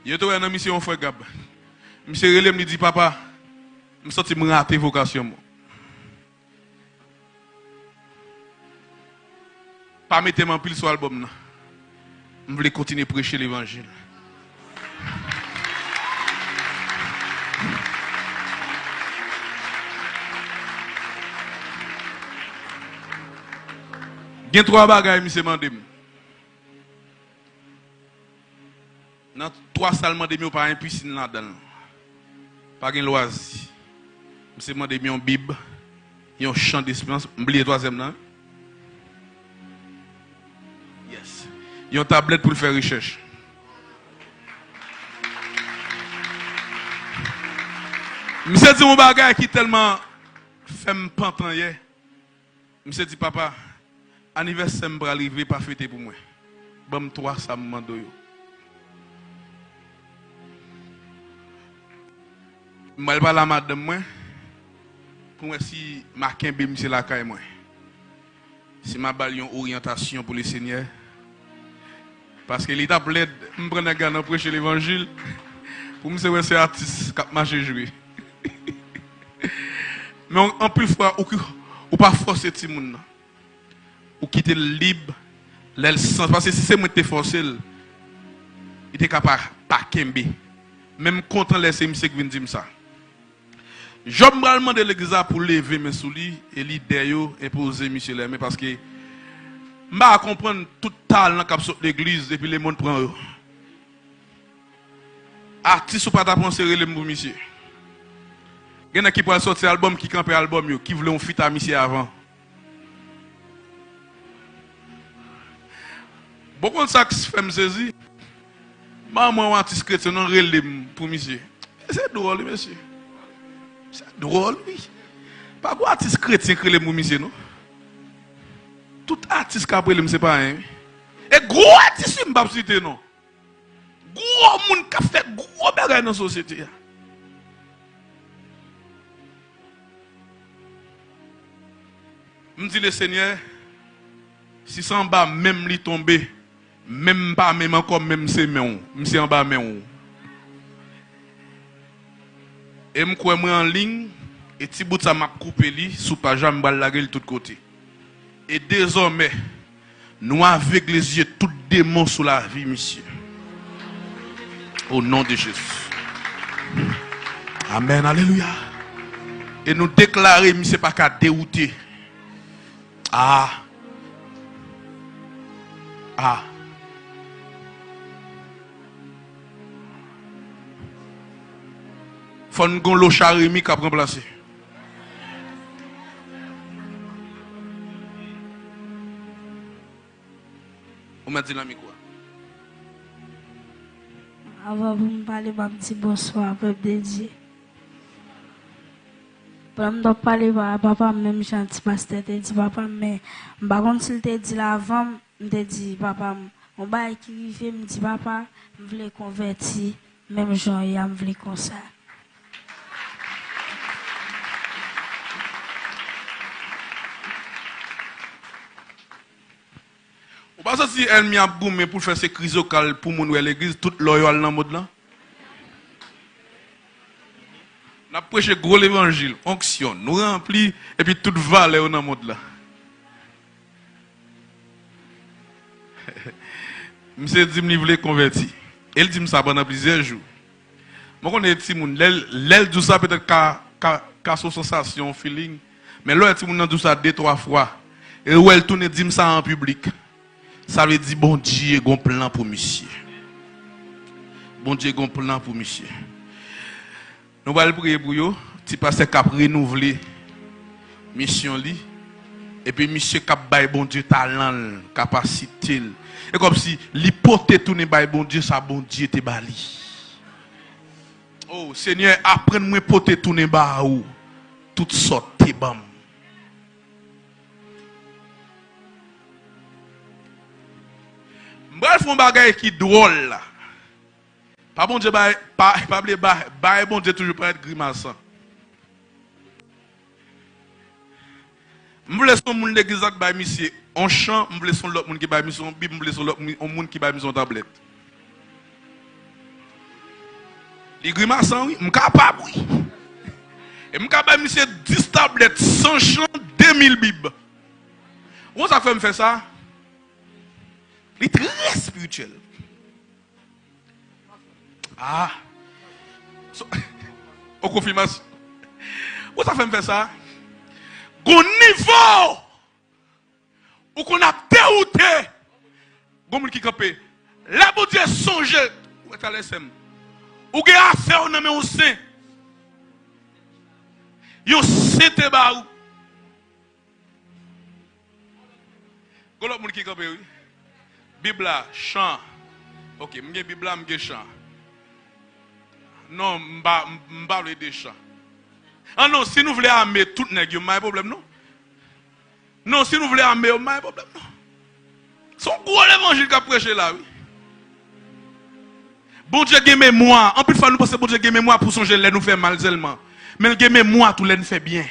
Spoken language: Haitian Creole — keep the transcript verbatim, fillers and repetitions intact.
Yo te wè nan misye yon frè Gab. Misye rele m, li di, "Papa, m santi m rate vokasyon m." Pa mete m anpil sou albòm nan. M vle kontinye preche levanjil. Gen twa bagay misye mande m. Nan twa sa l mande m yo, pa gen pisin ladan l. Pa gen lwazi. Misye mande m yon bib, yon chan desperans. M bliye twazyèm nan. Yes. Yon tablèt pou l fè rechèch. Misye di yon bagay ki tèlman fè m pantan yè. Misye di, "Papa, anivèsè m pral rive, pa fete pou mwen. Ban m twa sa m mande w yo." M pral pale a madanm mwen pou m wè si m a kenbe misye lakay mwen. Si m a ba l yon oryantasyon pou Lesenyè. Paske li t ap lèd, m pran nèg la nan preche levanjil. Pou misye wè se atis k ap mache jwe. Men anpil fwa, ou, ki- ou pa fòse timoun nan. Ou kite l lib, lè l santi. Paske si se mwen ki te fòse l, li te ka pa, pa kenbe. Men m kontan lè se misye ki vin di m sa. Jòb pral mande legliz la pou leve men sou li, e lidè yo enpoze misye lèmen, paske m pa konprann tout talan k ap sot legliz epi lemonn pran yo. Atis ou pa ta panse rele m pou misye. Gen nèg ki pral sòti albòm, ki kanpe albòm yo, ki vle yon feat a misye avan. Bon, konn sa k fè m sezi? Manman yon atis kretyen non rele m pou misye. Se dwòl, wi, mesye. Se dwòl, wi. Pa gwo atis kretyen k rele m pou misye, non. Tout atis k ap rele m, se pa anyen, wi. E gwo atis, wi, m p ap site non. Gwo moun k ap fè gwo bagay nan sosyete a. M di, Lesenyè, si se anba men m li tonbe, men m pa men m ankò, men m se men w, m se anba men w. E m kwè mwen anliy, e ti bout sa m ap koupe li sou paj la, m pral lage l tout kote. E dezòmè, nou avegle zye tout demon sou lavi misye. O non de Jezi. Amèn, alelouya. E nou deklare misye pa ka dewoute. Ah. Ah. Fò n gon lo Charemi k ap ranplase. Ou mèt di nan mikwo a. Avan pou m pale, m ap di bonswa, pèp de Dye. Pandan m t ap pale pa, papa m, menm jan ti pastè te di papa m, men m pa konn si l te di l avan m, m te di papa m, yon bagay ki rive, m di, "Papa, m vle konvèti, menm jan w ye a, m vle konsa." Ou pa santi ènmi ap goumen pou l fè se krizokal pou moun wè legliz, tout lò yo al nan mond lan? N ap preche gwo levanjil, onksyon, nou ranpli, epi tout valè yo nan mond lan. Misye di m li vle konvèti. E l di m sa pandan plizyè jou. Mwen konnen timoun, lè l, lè l di w sa, petèt ka, ka, ka se yon sansasyon, yon feeling. Men lè w wè timoun nan di w sa de, twa fwa, e w wè l tounen di m sa an piblik, sa vle di Bondye gon plan pou misye. Bondye gon plan pou misye. Nou pral priye pou yo, ti pastè k ap renouvle misyon li, epi misye k ap bay Bondye talan l, kapasite l. E kòmsi li pote tounen bay Bondye sa Bondye te ba li. O Senyè, aprann mwen pote tounen ba ou tout sa w te ban m. M pral fè yon bagay ki dwòl la. Pa Bondye bay, pa, pa bliye bay, bay Bondye toujou parèt grimasan. M vle se yon moun legliz la k bay misye yon chan, m vle se yon lòt moun ki bay misye yon bib, m vle se yon lòt moun, yon moun ki bay misye yon tablèt. Li grimasan, wi. M kapab, wi. E m ka bay misye dis tablèt, san chan, de mil bib. Ou konn sa k fè m fè sa? Li trè espirityèl. Ah. So, o konfimasyon. Ou konn sa k fè m fè sa? Gon nivo ou konn ap dewoute. Gon moun ki kanpe. Lè Bondye sonje, ou wè talè sè m, ou gen afè w nan men yon sen. Yon sen te ba ou. Gon lòt moun ki kanpe, wi. Bib la, chan. Ok, m gen Bib la, m gen chan. Non, m pa, m, m pa vle de chan. An non, si nou vle ame tout nèg yo, m pa gen pwoblèm, non. Non, si nou vle ame yo, m pa gen pwoblèm, non. Se yon gwo levanjil k ap preche la, wi. Bondye gen memwa. Anpil fwa, nou panse Bondye gen memwa pou sonje lè nou fè mal sèlman. Men l gen memwa tou lè n fè byen.